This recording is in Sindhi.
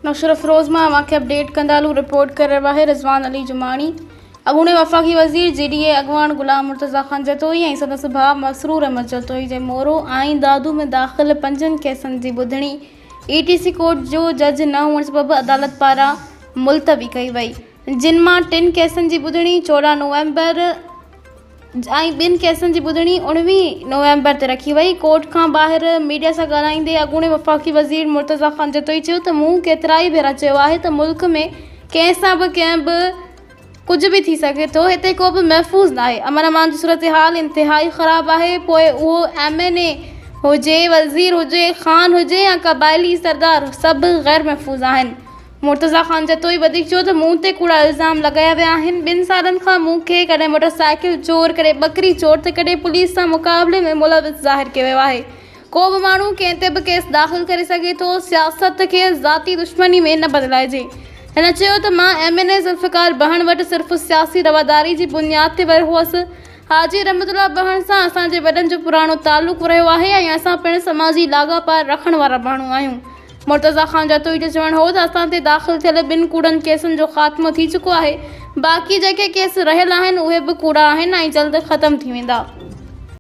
نوشهروفيروز مان اوهان کي اپڊيٽ ڪندا هلون رپورٽ ڪري رهيو آهي رضوان علي جماڻي اڳوڻي وفاقي وزير جي ڊي اي اڳواڻ غلام مرتضيٰ خان جتوئي ۽ سندس ڀاء مسرور احمد جتوئي جي مورو آئين دادو ۾ داخل پنجن ڪيسن جي ٻڌڻي اي ٽي سي ڪورٽ جو جج نه هئڻ سبب عدالت پاران ملتوي ڪئي وئي جن مان ٽن ڪيسن جي ٻڌڻي 14 نومبر ۽ ٻن ڪيسن جي ٻڌڻي 19 نومبر تي رکي وئي. ڪورٽ کان ٻاهر ميڊيا سان ڳالهائيندي اڳوڻي وفاقي وزير مرتضيٰ خان جتوئي چيو ته مون ڪيترائي ڀيرا چيو آهي ته ملڪ ۾ ڪنهن سان به ڪنهن به ڪجهه به ٿي سگهي ٿو، هتي ڪو به محفوظ ناهي، امن امان جي صورتحال انتهائي خراب آهي، پوء اهو ايم اين اي هجي، وزير هجي، خان هجي يا قبائلي سردار سڀ غير محفوظ آهن. مرتضيٰ خان جتوئي وڌيڪ چيو ته مون تي ڪوڙا الزام لڳايا ويا آهن، ٻن سالن کان مون کي ڪڏهن موٽر سائيڪل چور، ڪڏهن ٻڪري چور ته ڪڏهن پوليس سان مقابلي ۾ ملوث ظاهر ڪيو ويو آهي، ڪو به ماڻهو ڪنهن تي به ڪيس داخل ڪري سگهي ٿو، سياست کي ذاتي دشمني ۾ نه بدلائجي. هن چيو ته مان M N A Zulfiqar Behan وٽ صرف سياسي رواداري جي بنياد تي ويو هئس، حاجي رحمت الله بهڻ سان اسان جي وڏن جو پراڻو تعلق رهيو آهي ۽ اسان پڻ سماجي لاڳاپا رکڻ وارا ماڻهو آهيون. مرتضيٰ خان جتوئي جو چوڻ هو ته اسان تي داخل ٿيل ٻن ڪوڙن ڪيسن جو خاتمو ٿي چڪو آهي، باقي جيڪي ڪيس رهيل آهن اهي به ڪوڙا آهن ۽ جلد ختم ٿي ويندا.